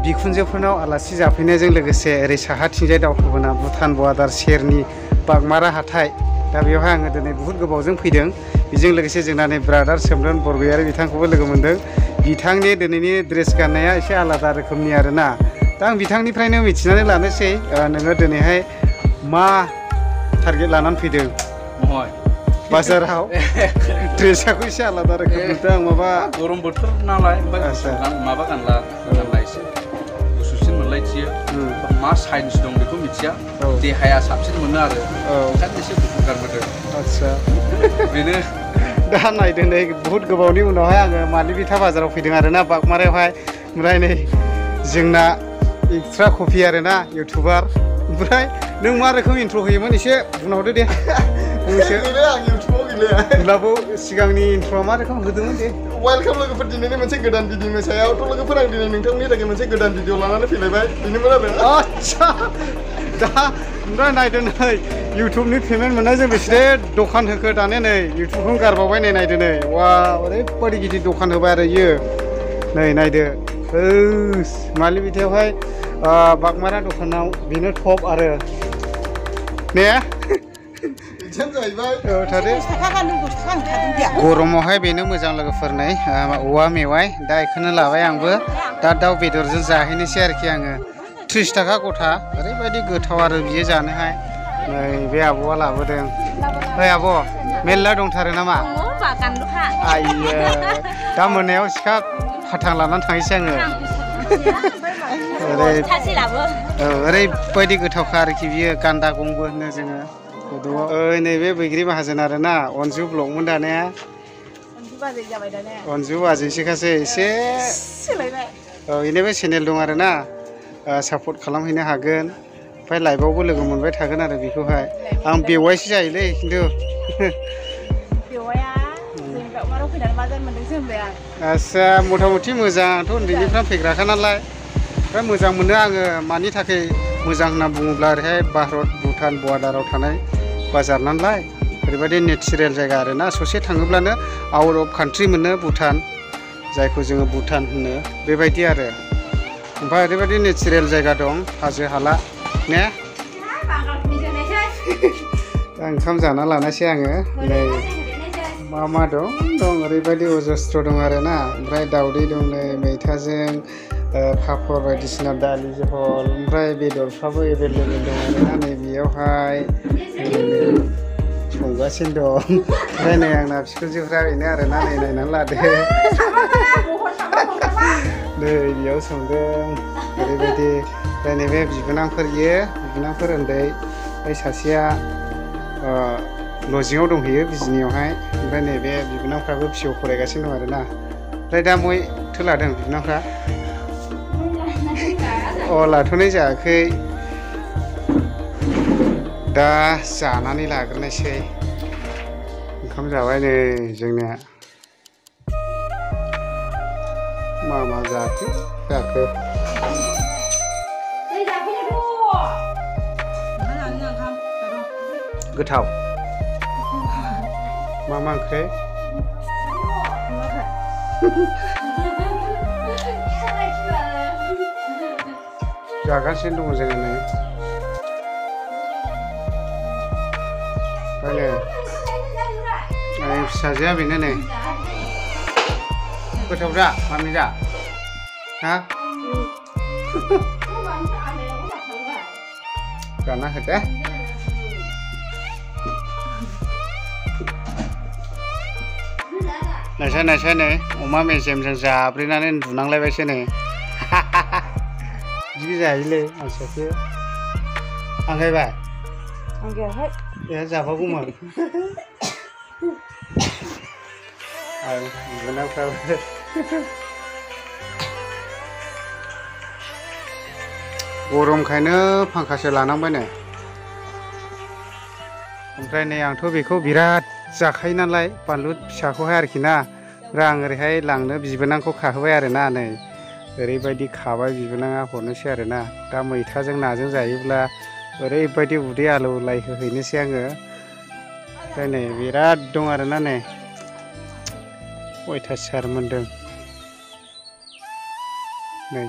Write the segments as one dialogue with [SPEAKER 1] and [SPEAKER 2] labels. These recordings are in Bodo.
[SPEAKER 1] बिखुनजोफोरनाव आलासि जाफैनायजों लोगोसे ओरै साहाथिंजाय दावखोबोना भुटान बर्डार सेरनि बागमारा हाथाय दा बेवहाय आङो दिनै बुहुद गोबावजों फैदों बेजों लोगोसे जोंना नै ब्रादार सोमदोन बरगयारि बिथांखौबो लोगो मोन्दों बिथांनि दिनैनि ड्रेस गाननाया एसे आलादा रोखोमनि आरोना दा आं बिथांनिफ्रायनो मिथिनानै लानोसै नोङो दिनैहाय मा टारगेट लानानै फैदों बाजाराव ड्रेसाखौ एसे आलादा रोखोम नुदों आं माबा
[SPEAKER 2] गरम बोथोर नालाय माबा गानला एसे गुसुसिन मोनलायथियो मा साइन्स दं बेखौ मिथिया देहाया साबसिन मोनो आरो ओंखायनो एसे गुफुर गानबोदों
[SPEAKER 1] आदसा
[SPEAKER 2] बेनो
[SPEAKER 1] दा नायदों नै बुहुद गोबावनि उनावहाय आङो मालिबिथा बाजाराव फैदों आरोना बागमारायावहाय ओमफ्राय नै जोंना एक्सट्रा कपि आरोना इउटुबार ओमफ्राय नों मा रोखोम इन्ट्र होयोमोन एसे बुंहरदो दे फंनैसो आं इउटुबाव गैलिया होनब्लाबो सिगांनि इन्ट्रआ मा रोखोम होदोंमोन दे
[SPEAKER 3] वेलकाम लोगोफोर दिनैनि मोनसे गोदान भिडिअनि सायावथ' लोगोफोर आं दिनै नोंथांमोननि थाखाय मोनसे गोदान भिडिअ लानानै फैलायबाय बेनोमोन आरो
[SPEAKER 1] आच्छा दा ओमफ्राय नायदो नै इउटुबनि पेमेन्ट मोननायजों बेसे दखान होखो दाने नै इउटुबखौनो गारबावबाय नै नायदो नै वा ओरैबायदि गिदिर दखान होबाय आरो इयो नै नायदो मालिबिथायावहाय बागमारा दखानाव बेनो टप आरो ने गरमावहाय बेनो मोजां लोगोफोर नै औवा मेवाइ दा बेखौनो लाबाय आंबो दा दाउ बेदरजों जाहैनोसै आरोखि आङो 30 थाखा गथा ओरैबायदि गोथाव आरो बियो जानोहाय नै बे आब'आ लाबोदों ओइ आब' मेरला दंथारो नामा आइयो दा मोनायाव सिखा फाथां लानानै थांनोसै आङो ओरैबायदि गोथावखा आरोखि बियो गान्दा गंबो होनो जोङो ओइ नैबे बैग्रि माहाजोन आरोना अनजु ब्लगमोन दानाया अनजु बाजैसोखासै एसे औ बेनिबो चेनेल दं आरोना सापर्ट खालामहैनो हागोन ओमफ्राय लाइभआवबो लोगो मोनबाय थागोन आरो बेखौहाय आं बेवाइसो जायोलै खिन्थु आदसा मथा मथि मोजां आंथ' उन्दैनिफ्राय फैग्राखा नालाय ओमफ्राय मोजां मोनो आङो मानि थाखाय मोजां होनना बुङोब्ला ओरैहाय भारत भुटान बर्डाराव थानाय बाजार नालाय ओरैबायदि नेचारेल जायगा आरोना ससे थाङोब्लानो आउट अफ कान्ट्रि मोनो भुटान जायखौ जोङो भुटान होनो बेबायदि आरो ओमफ्राय ओरैबायदि नेचारेल जायगा दं हाजो हाला ने दा ओंखाम जाना लानोसै आङो नै मा दं ओरैबायदि अजस्त्र दं आरोना ओमफ्राय दावदै दं नै मैथाजों पापर बायदिसिना दालि जहल ओमफ्राय बेदरफ्राबो एभेलेबेल दं आरोना नै बेयावहाय संगासिनो दं ओमफ्राय नै आंना बिखुनजोफ्रा बेनो आरोना नै नायनानै लादो नै बेयाव संदों ओरैबायदि ओमफ्राय नैबे बिबोनांफोर बिबोनांफोर उन्दै ओमफ्राय सासेया लजिङाव दंहैयो बिजिनियावहाय ओमफ्राय नैबे बिबोनांफ्राबो फिअ फरायगासिनो दं आरोना ओमफ्राय दा मयथो लादों बिबोनांफ्रा लाथ'नाय जायाखै दा जानानै लाग्रोनायसै ओंखाम जाबाय नै जोंनिया मा जाखो गोथाव मा ओंख्रि जागासिनो दङ जोङो नै फिसाजोआ बेनो नै गोथाव दा मामि दा हा जाना होदे नायसाय नै अमा मेजेमजों जाब्रेनानै उन्दुनांलायबायसो नै बिदि जायोलै मानसियासो आंगायबाय जाबावगौमोन आरो बिबोनांफ्राबो गरमखायनो फांखासो लानांबाय नै ओमफ्राय नै आंथ' बेखौ बिराद जाखायो नालाय बानलु फिसाखौहाय आरोखि ना ओमफ्राय आं ओरैहाय लांनो बिबोनांखौ खाहोबाय आरोना नै ओरैबायदि खाबाय बिबोनाङा हरनोसै आरोना दा मैथाजों नाजों जायोब्ला ओरैबायदि उदै आलौलाय होहैनोसै आङो ओमफ्राय नै बिराद दं आरोना नै अयथासार मोनदों नै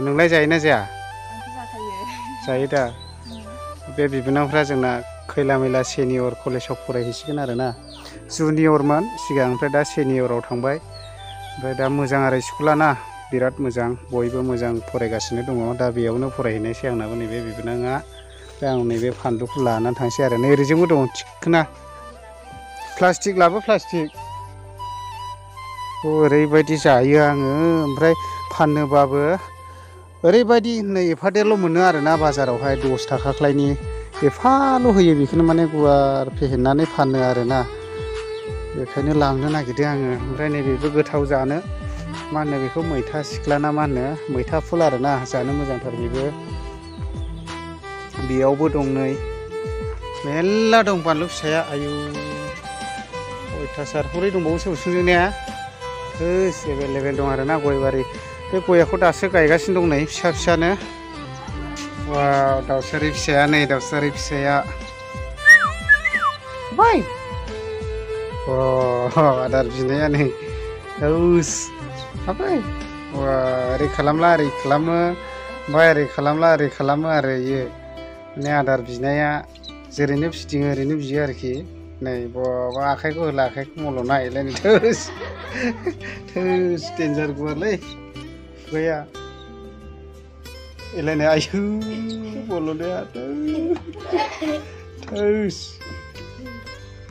[SPEAKER 1] नोंलाय जायोना जाया
[SPEAKER 4] आंथ' जाखायो
[SPEAKER 1] जायो दा बे बिबोनांफ्रा जोंना खैला मैला सेनियर कलेजाव फरायहैसिगोन आरोना जुनियरमोन सिगां ओमफ्राय दा सेनियराव थांबाय ओमफ्राय दा मोजां आरो स्कुला ना बिराद मोजां बयबो मोजां फरायगासिनो दङ दा बेयावनो फरायहैनायसै आंनाबो नैबे बिबोनाङा ओमफ्राय आं नैबे फानलुखौ लानानै थांसै आरो नै ओरैजोंबो दङ थिखोना प्लास्टिक लाबो प्लास्टिक ओरैबायदि जायो आङो ओमफ्राय फाननोबाबो ओरैबायदि नै एफादेरल' मोनो आरोना बाजारावहाय 10 थाखा खालायनि एफाल' होयो बेखौनो माने गुवार फेहेननानै फानो आरोना बेखायनो लांनो नागिरदों आङो ओमफ्राय नैबेबो गोथाव जानो मा होनो बेखौ मैथा सिख्ला ना मा होनो मैथा फुल आरोना जानो मोजांथार बेबो बेयावबो दं नै मेरला दं बानलु फिसाया आयु अयथासार हरै दंबावोसो उसुंजों ने एभेलेबेल दं आरोना गय बारि बे गयाखौ दासो गायगासिनो दं नै फिसा फिसानो वाव दाउसारि फिसाया नै दाउसारि फिसाया बाय आदार बिनाया नै औस हाबाय वा ओरै खालामला ओरै खालामो ओमफ्राय ओरै खालामला ओरै खालामो आरो इयो माने आदार बिनाया जेरैनो फिदिङो ओरैनो बियो आरोखि नै बाबा आखाइखौ होला आखाइखौ मल'ना एलायनो थोस डेन्जार गुवारलै खुगाया एलायनो आयु मल'नाया थोस